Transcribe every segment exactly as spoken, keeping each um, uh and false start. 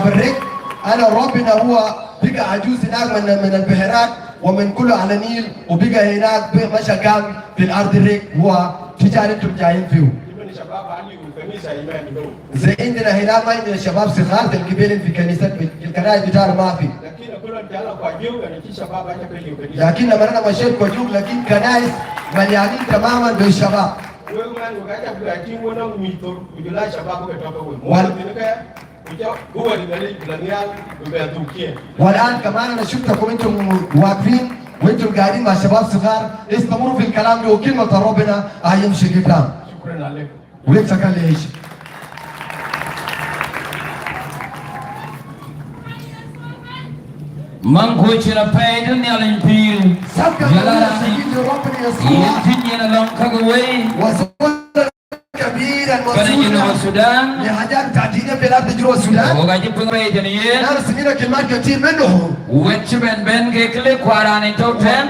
الريك. أنا ربنا هو بقى عجوز هناك من، من البحيرات ومن كله على النيل، وبقى هناك ب-، مشى قام في الأرض الريك، هو تجار انتم جايين فيه. زي عندنا هنا ما عندنا شباب صغار، تلقي بينهم في كنيسة، في الكنائس بتاعنا ما في. لكن لما أنا مشيت كوجوك، لكن كنائس مليانين تماما بالشباب. وال- والآن كمان أنا شفتكم أنتم واقفين وأنتم قاعدين مع شباب صغار، استمروا في الكلام ده وكلمة ربنا هيمشي قدام. شكرا عليكم. Wek ca kal ic. Mangkucina pei di nial in pil. Sabka Jalalan. Yin tin yin along kagawei. Kana Junub Sudan. Wok a ji pung pei di yin. Wet ci ben ben ke kile kwaran in tau ten.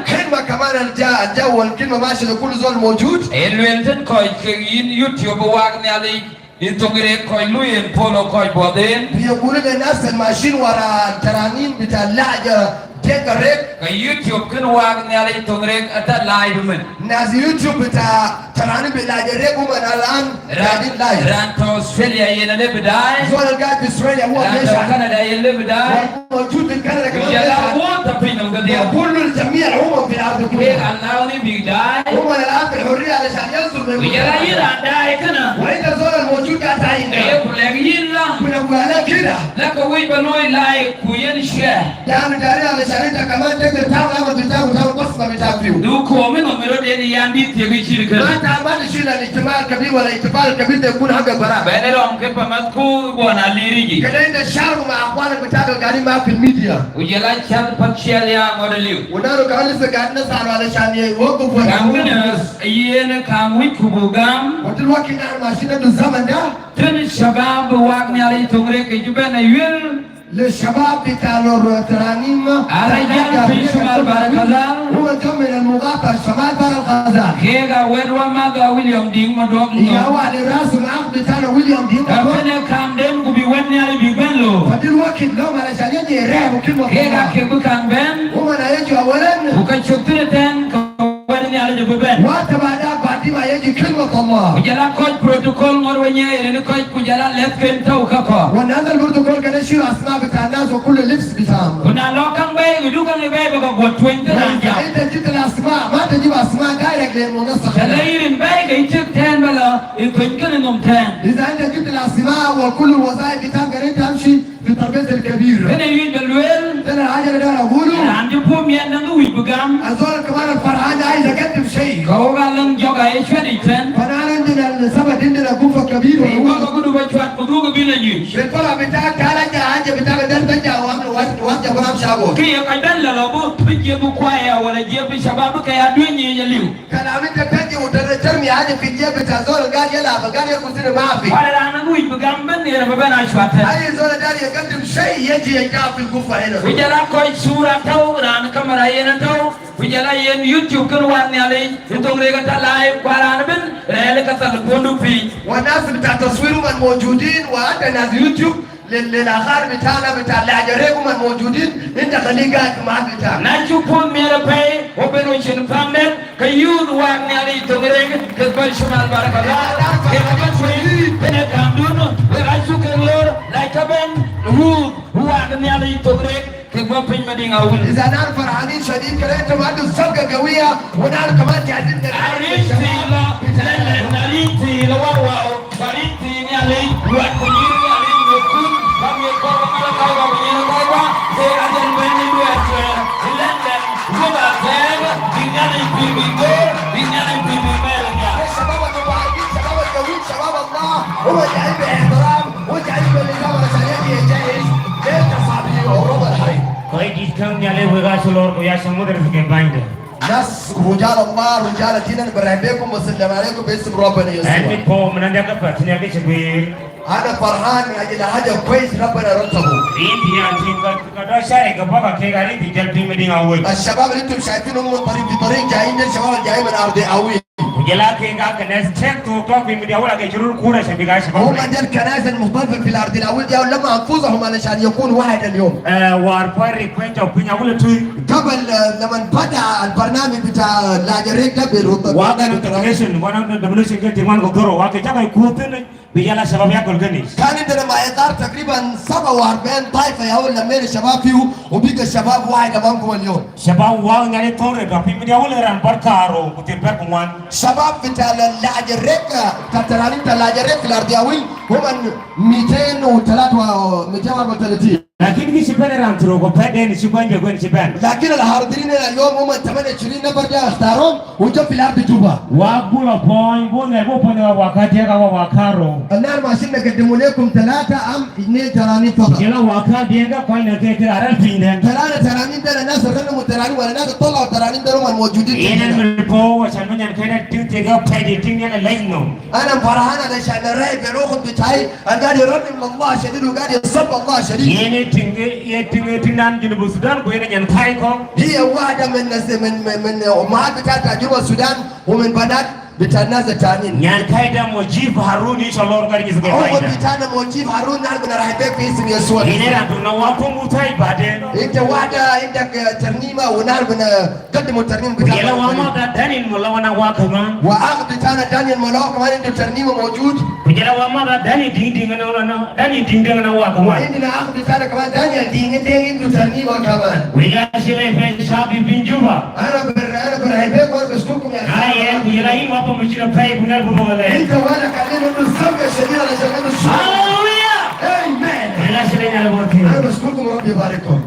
E lwel ten koj ke yin YouTube wak nial i. Yin tong rek koj luyen polo koj boden. بيقولوا للناس الماشيين ورا الترانيم بتاع اللهجة دينكا ريك. Ka YouTube kin wak nial i tong rek ata live men. ناس يوتيوب بتاع ترانيم باللهجة ريك هم الآن قاعدين لايف. Ran ta Australia yin a le bidai. زول القاعد في أستراليا هو بيشهد. Ran ta Canada yin le bidai. موجود في كندا كمان بيشهد. Jala wot a piny nom gadiau. وكل جميع الأمم في الأرض كلها. Kek a launi bidai. هم الآن في الحرية علشان ينزل من. Jala yin a dai kana. وأنت زول الموجود قاعد هنا. Kule yin la. كنا قلنا كده. La ka wich ba loy like ku yin share. يعني داري علشان أنت كمان تقدر تعمل عمل بتاعك وتعمل بصمة بتاعك فيه. Du komi no miro deni yandi tiegi shirika. ما تعمل شيء للاجتماع الكبير ولا الاحتفال الكبير ده يكون حقك براك. Bene rom ke pamat ku bona lirigi. كده أنت شارك مع أخوانك بتاعك القاعدين معك في الميديا. Ujala chat pat ciel ya ngodaliu. ونحن كمان لسه قاعدين نسعى علشان يوقفوا. Kangina yin kang wich ku bugam. ودلوقتي نحن ماشيين ضد الزمن ده. Ten shabab wak nial i tong rek ke jubena yul. للشباب بتاع الترانيم. Ala jal fi Shimal Bahr el Ghazal. هو جاي من المقاطعة شمال بحر الغزال. Kek a wet wa madha William Ding Madok. يا هو علي راس الأخ بتاعنا ويليام دينج مادوك. Ka kene kam den ku bi wet nial i bi ben lo. فدلوقتي لو ما علشان يجي يرهب كلمة الله. Kek a kek bi kam ben. هم يجوا أولا. Ku ka cuk tine ten ka wet nial i bi ben. وبعد بعد ما يجي كلمة الله. Ujala koj protocol ngor wenye ene koj Ku jala left ken tau ka ko. والناس البروتوكول كان يشيل أسماء بتاع الناس وكل اللبس بتاعهم. Ku na lo kang bei, ku du kang bei ba ka gwat twenty ran ja. إذا أنت جبت الأسماء، ما تجيب أسماء دايركت للمنسق. Jala irin bei ka itik ten bala, i twenty kan nom ten. إذا أنت جبت الأسماء وكل الوظائف بتاعهم، كان أنت أمشي في الترابيزة الكبيرة. Kene yin bel wel. Then الحاجة اللي داير أقوله. Ran ji pum yen nang wich bugam. الزول كمان الفرحان عايز يقدم شيء. Ka oga lang joga e chwedi ten. فنحن عندنا السبت عندنا غرفة كبيرة. Ka oga kudu ba chwat kudu ka bina ji. بالفرح بتاعك تعال أنت حاجة بتاعك ده ترجع وأمر وأنت وأنت برام شابو. Ki ya ka dan la lobu, bi je bu kwaya wala je bi shabab ka ya dwenye ya liu. كلام أنت تجي وترمي حاجة في الجيب بتاع زول قاعد يلعب، قاعد ياكل سينما ما في. Wala ran nang wich bugam ben ya ba ben a chwat. أي زول داير يقدم شيء يجي يلقاه في الغرفة هنا. Ku jala koj sura tau, ran kamera yen tau. Ku jala yen YouTube kan wak nial i tong rek ata live, kwa ran ben rel ka telephone du pi. والناس بتاع التصوير هم الموجودين، وحتى ناس يوتيوب لل-، للأخوان بتاعنا بتاع اللهجة ريك هم الموجودين، أنت خليك قاعد في المحل بتاعك. Na chuk pun mera pei, open ocean panden, ka yun wak nial i tong rek, ka bal Shimal Bahr el Ghazal, ka bal Sudan, ka na kam dun, ka chuk lor, like ka ben, wu, wak nial i tong rek, Kek ba piny mading awil. إذا نحن فرحانين شديد كده، أنتم عندكم سبقة قوية، ونحن كمان جاهزين كده. Arin tila, lele, arin tila, wa, wa, arin tila, lele, wa, kunyiri, arin, yekun, bam, yekwa, wa, mala, kai, wa, kunyiri, kai, wa, se, aden, beni, dua, se, lele, zuba, se, dinyali, bibi, go, dinyali, bibi, mel, ya. الشباب المباركين، شباب القويين، شباب الله، هو جاي باحترام. Koj dit kang Nyaleng wega sulor ko ya samudra ke bande. ناس رجال الله، رجال الدين، أنا برحب بكم وبسلم عليكم باسم ربنا يسوع. Ami po menanda ka pa tinya ke sebir. أنا فرحان من أجل حاجة كويس ربنا رتبه. Rin tinya tin ka ka da share ka pa ka ke gari di jal pin meding awil. الشباب اللي أنتم شايفينهم من طريق في طريق جايين، ده الشباب اللي جايين من أرض أويل. Ku Ila ke ga kenes tek to to fi media wala ke jurur kura shabi ga shabab. هم دي الكنائس المختلفة في الأرض الأول دي، لما أنفسهم علشان يكون واحد اليوم. Eh, war pari kwenja pinya wala tui. قبل، آه، لما بدأ البرنامج بتاع لاجريك ده بالرطب. Wa ga na domination, wa na domination ke timan ko doro, wa ke jaga ikutin. Bi yala shabab ya kol gani. كان عندنا مع إطار تقريبًا سبعة وأربعين طائفة يا ولد، لمينا الشباب فيه وبقى الشباب واحد أمامكم اليوم. Shabab wa ngani tore da fi media wala ran bar karo kutir bar kungwan. شباب بتاع لاجريك، ترانين بتاع لاجريك في الأرض الأول هم ميتين وتلاتة و ميتين وأربعة وتلاتين. Lakin gi shiben ran turo ko pede ni shiben je gwen shiben. لكن الحاضرين اليوم هم تمانية وعشرين نفر ده اختاروهم وجا في الأرض جوبا. Wa bula point, bula bo point wa wakati ya wa wakaro. الآن ما عشان نقدم لكم ثلاثة أم اثنين ترانيم فقط. Jela waka diaga point na ke ke aral pinden. ثلاثة ترانيم ده الناس رنموا ترانيم ولا الناس طلعوا ترانيم ده هم الموجودين. Ina mi po wa shan manyan kaina ting tega pedi ting yana laino. أنا فرحان علشان رايح بالأخت بتاعي، أنا قاعد يرنم لله شديد وقاعد يسبح الله شديد. Yene ting, ye ting, ting nan Junub Sudan ko yene nyan kai ko. هي واحدة من ناس، من، من، من أمهات بتاعت جنوب السودان ومن بنات بتاع الناس التانيين. Nyan kai da Mojib Harun, inshallah, kari kisi ko. أخت بتاعنا موجيب هارون، نحن بنرحب بك في اسم يسوع. Ina ra tuna wa ko mutai baden. أنت واحدة عندك ترنيمة ونحن بن قدموا الترنيم بتاعنا. Yala wa ma da Daniel Molo wana wa kaman. وأخ بتاعنا دانيال ملو كمان عنده ترنيمة موجود. Yala wa ma da Daniel Ding Ding na wana, Daniel Ding Ding na wa kaman. وعندنا أخ بتاعنا كمان دانيال دينغ دينغ عنده ترنيمة كمان. Wa ga shile fe shabi bin Juba. أنا بر-، أنا برحب بكم، أنا بشكركم يا شباب. Aye, yala in wa pa mushira fe bunar bu bole. أنت ولا كان عنده سبق شديد على شغل الشغل. Hallelujah. آمين. Wa ga shile na la bote. أنا بشكركم وربي يبارككم.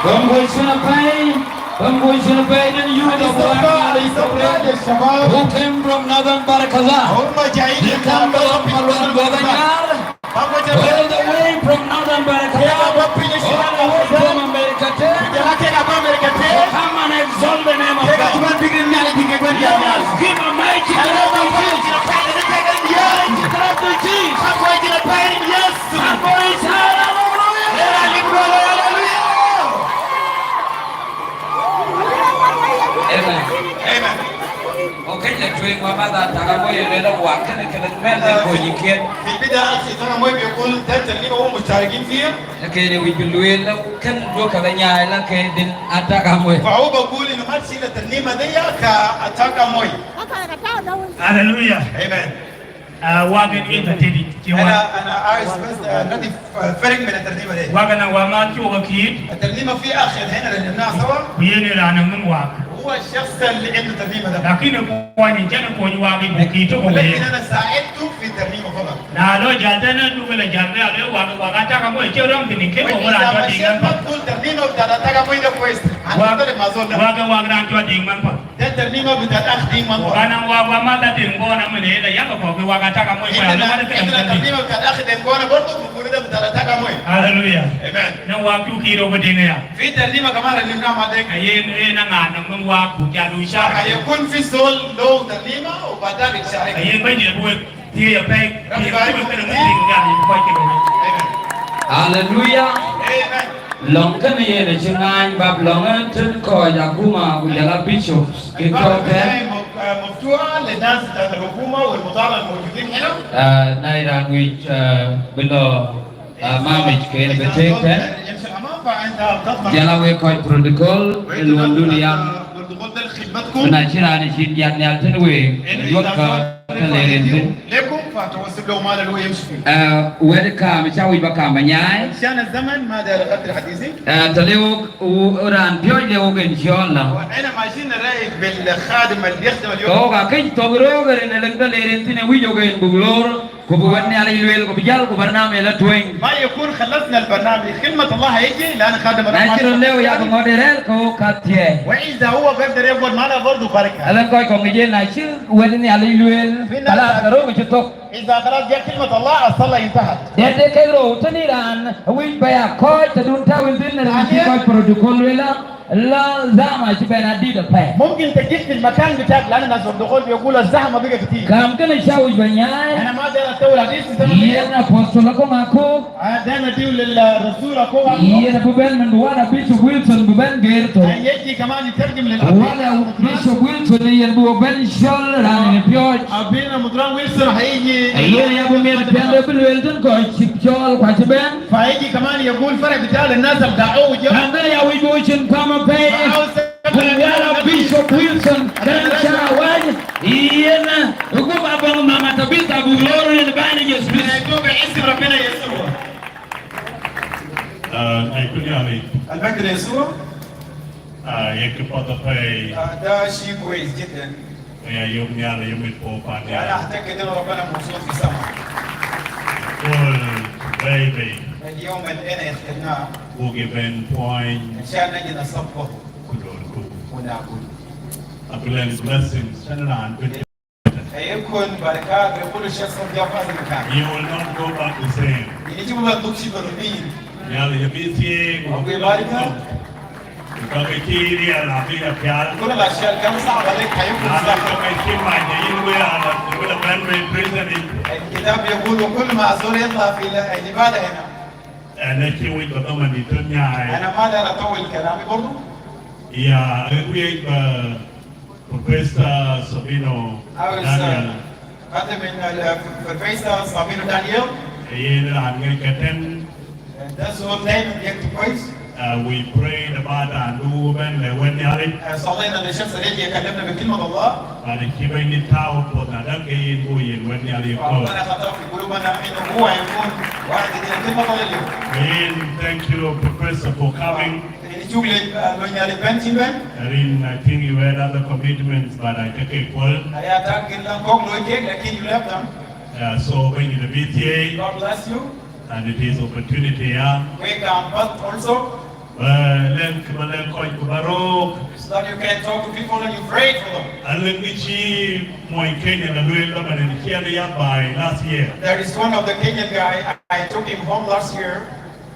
Kom ko sina pai, kom ko sina pai, the youth of Wangari, who came from northern Barakazal. They come from Malwan Gwadanyar, all the way from northern Barakazal, all the way from America Ten, to come and exalt the name of God. Let us give a mighty clap to Jesus. Mighty clap to Jesus. Come on, shout hallelujah. Amen. Amen. Okay, let's bring Mama that Tagamo, you know, what can I tell you? Men, they go, you can't. في البداية أخي تاكاموي بيقول ده الترنيمة هم مشتركين فيها. Okay, they will be doing, can look at the nyai, okay, then Atakamwe. فهو بقول إنه ما تشيل الترنيمة دي كأتاكاموي. Hallelujah. Amen. Ah, wagen entertaining. Ci wa. Ana, ana عايز بس، آه، نضيف، آه، فرق من الترنيمة دي. Wagen a wa ma ci wa kiid. الترنيمة في أخ هنا رنمناها سوا. Ku yene rana mun wak. هو الشخص اللي عنده الترنيمة ده. Lakin ko ni jana ko ni wak i bu kiid to ko. ولكن أنا ساعدته في الترنيمة فقط. Na lo jal tana du bela jal bela lo wak, wak Atakamwe ci ram tini ke ko. وإذا mera to مشيت dingan. ما تقول الترنيمة بتاعت أتاكاموي ده كويس. Wak, هنختلف مع زول ده. Wak, wak ran to dingan pa. ده الترنيمة بتاعت أخ دينج مانكو. Wa kana wa, wa ma da Dengona mene da yanga ko, wa Atakamwe. عندنا، عندنا الترنيمة بتاعت أخ دينجونا برضو، بنقول ده بتاعت أتاكاموي. Hallelujah. Amen. Na wa ku kiro ba Deng ya. في ترنيمة كمان رنمناها مع دينج. Ayen, e na nga na mun wa ku jalu sha. هيكون في زول له ترنيمة وبعدين يشارك. Ayen ba ni bu. Hallelujah. Amen. Long kane yen a ci ngany bab long en tin ko ya kuma ku jala bishops ki ko ten. مفتوحة للناس بتاعت الحكومة والمطالبة الموجودين هنا. Ah, na iran wich, ah, bilo, ah, mamich ke betek ten. يمشي الأمام، فأنت تضمن. Jala we ko protocol, el wandun ya. والدخول ده لخدمتكم. Na ci ran ci yan yal tin we. Yok ka ta lerin tin. لكم فتوصل له مال اللي هو يمشي فيه. Ah, wede kam ca wich ba kam ba nyai. عشان الزمن ما داير أكثر حديثي. Ah, ta lewo u ran pioj lewo gen ci ola. وإحنا ماشيين نرايك بالخادم اللي بيخدم اليوم. Ko ka keny to ro gere ne leng ta lerin tin wich o gen bu lor. Ku bu wan ni ala ilwel ku bu jal ku barnamij la tweng. ما يكون خلصنا البرنامج، خدمة الله هيجي لأن خادم الرب. Na ci ro lewo ya ko ngode rel ko ka tie. وإذا هو بيقدر يقبل معنا برضو بركة. Alang ko ko ngi je na ci wede ni ala ilwel. في ناس. Kala ka ro ngi ci tok. إذا خلاص جاء كلمة الله، الصلاة انتهت. Dede ke ro tani ran, wich ba ya ko ta dun ta win din na ci ko protocol wela. La zama ci bena dida pe. ممكن تجد في المكان بتاعك، لأن الناس الدخول بيقول الزحمة بقى كتير. Kam kene ca wich ba nyai. أنا ما داير أطول حديث في الزمن ده. Yen apostle ko mako. آه، داير أديه للرسول أكو. Yen bu ben min wada Bishop Wilson bu ben gerto. آه، يجي كمان يترجم للأخ. Wada Bishop Wilson yen bu ben shol ran ni pioj. أبينا مدران ويلسون هيجي. Yen ya bu mer pende bu lwel dun ko ci pioj kwa ci ben. فهيجي كمان يقول فرق بتاع الناس اللي دعوه وجا. Kam kene ya wich bu cin kwama pe. Bishop Wilson, kene ca wach, yen, hukum abang Mama Tabitha bu lor yen bani Jesus. باسم ربنا يسوع. آه، أي كل يعني. المجد ليسوع. آه، يكفي فضل في. آه، ده شيء كويس جدًا. يا يوم يا يوم الفوق يعني. أنا أعتقد إن ربنا موجود في السماء. Kol bebe. اليوم اللي أنا اخترناه. Buk i ben pwony. عشان نجي نصفق. Kudor ku. ونعبد. Abilang blessings. Sana na anpin. فيكون بركات بكل شخص في هذا المكان. You will not go back the same. Ini cuma bentuk si berlebih. Yala ya bisi. Oke, balik. Ka kiri ya la bi ya pial. كل الأشياء اللي كانت صعبة عليك هيكون سهل. Ka kiri ma ya in we ala we la ben we prison. الكتاب يقول: وكل ما أزول يطلع في العبادة هنا. Ana ki we ba ma ni to nya. أنا ما داير أطول كلامي برضو. Ya, we ba Professor Sabino Daniel. I was, uh, Professor Sabino Daniel. Yen ran ngi ka ten. And that's all time we get to praise. Uh, we prayed about and do ben le wen yari. Uh, صلينا للشخص اللي يجي يكلمنا بكلمة الله. But ki ba ni tao po na da ke yen go yen wen yari ko. ربنا خطر في قلوبنا إنه هو يكون واحد من كلمة الله اليوم. Yen, thank you, Professor, for coming. Ini cuk lej, uh, lo nyali ben, chin ben. Rin, I think you had other commitments, but I take a call. Aya tak kin lang kok lo kek, lakin you left them. Yeah, so when you the B T A, God bless you. And it is opportunity, yeah. Wake up, but also. Ba leng, ba leng koi ku barok. So that you can talk to people and you pray for them. Aleng ni chi mo Kenya na luel da man ni chi ya by last year. There is one of the Kenyan guy, I, I took him home last year.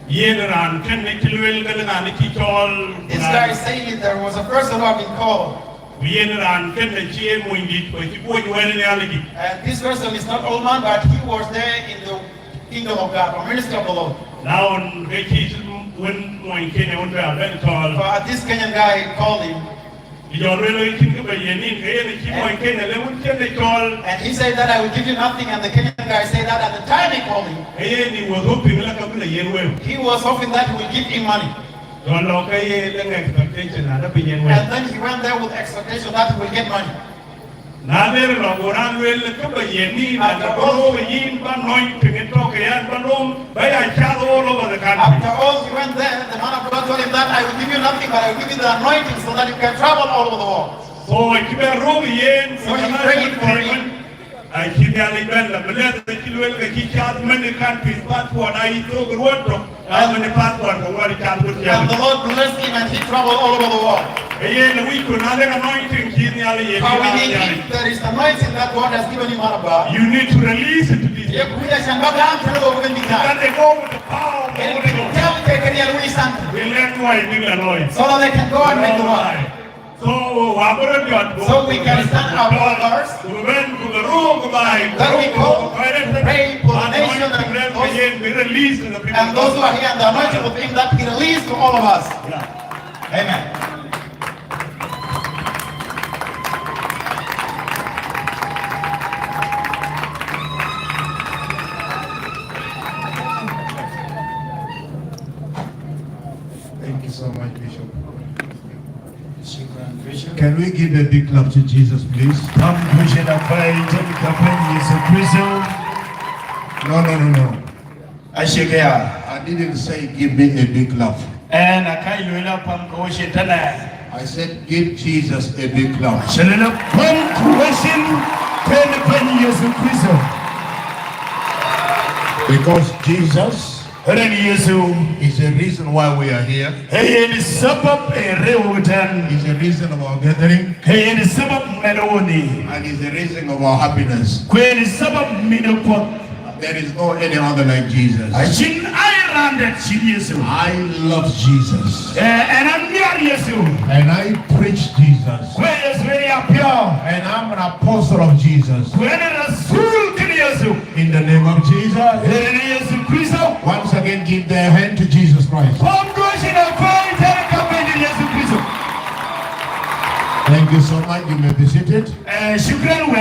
Yen ran ken ni ki luel ka nga ni ki chol. This guy said there was a person who had been called. Yen ran ken ni chi mo ndi ko chi ko ni wen ni aligi. And this person is not old man, but he was there in the kingdom of God, or ministry of the Lord. Now, ki chi wen mo Kenya wen ba ben chol. But this Kenyan guy called him. Ijor welo ikin ke ba yenin ke yen ki mo Kenya le un chen de chol. And he said that I will give you nothing, and the Kenyan guy said that at the time he called him. Ke yen ni was hoping la ka bula yen we. He was hoping that he will give him money. Don lo ke yen le expectation na da pin yen we. And then he went there with expectation that he will get money. Na ler lo goran wel ke ba yenin na da ko yin ba anointing to ke yan ba long. By a child all over the country. After all, he went there. The man of God told him that I will give you nothing, but I will give you the anointing so that you can travel all over the world. So, ki ba ro yen, so he prayed for him. I ki ya le ben la, bele ki luel ka ki child many countries, passport, I to go to. How many passport ko wari child ko. And the Lord blessed him and he traveled all over the world. Yen wi ko na le anointing ki ni ale ye. But we need, if there is anointing that God has given you, man of God, you need to release it to this. Ye kuya shamba gam tele go ben bita. That they go with the power of the Holy Ghost. Tell the Kenyan we stand. We learn why we are Lord. So that they can go and make the work. So, wa bro jot. So we can stand up, brothers. We went to the room, goodbye. Then we go pray for the nation and those, be released to the people. And those who are here, and the anointing of him that he released to all of us. Yeah. Amen. Thank you so much, Bishop. Shukran, Bishop. Can we give a big clap to Jesus, please? Pam kosien akwai, teni kapen Yesu Kristo. No, no, no, no. Ashikia. I didn't say give me a big laugh. Eh, na kai luela pam kosien tana. I said give Jesus a big laugh. Shalala pam kosien teni pen Yesu Kristo. Because Jesus, ren Yesu, is the reason why we are here. Heye ni sabab e reu tan. Is the reason of our gathering. Heye ni sabab me roni. And is the reason of our happiness. Kwe ni sabab me ne pot. There is no any other like Jesus. Asin ai rande sin Yesu. I love Jesus. Eh, en an miar Yesu. And I preach Jesus. Kwe Yesu e apio. And I'm an apostle of Jesus. Kwe en rasul kin Yesu. In the name of Jesus. En Yesu Kristo. Once again, give their hand to Jesus Christ. Pam kosien akwai, teni kapen Yesu Kristo. Thank you so much. You may be seated. Eh, shukran.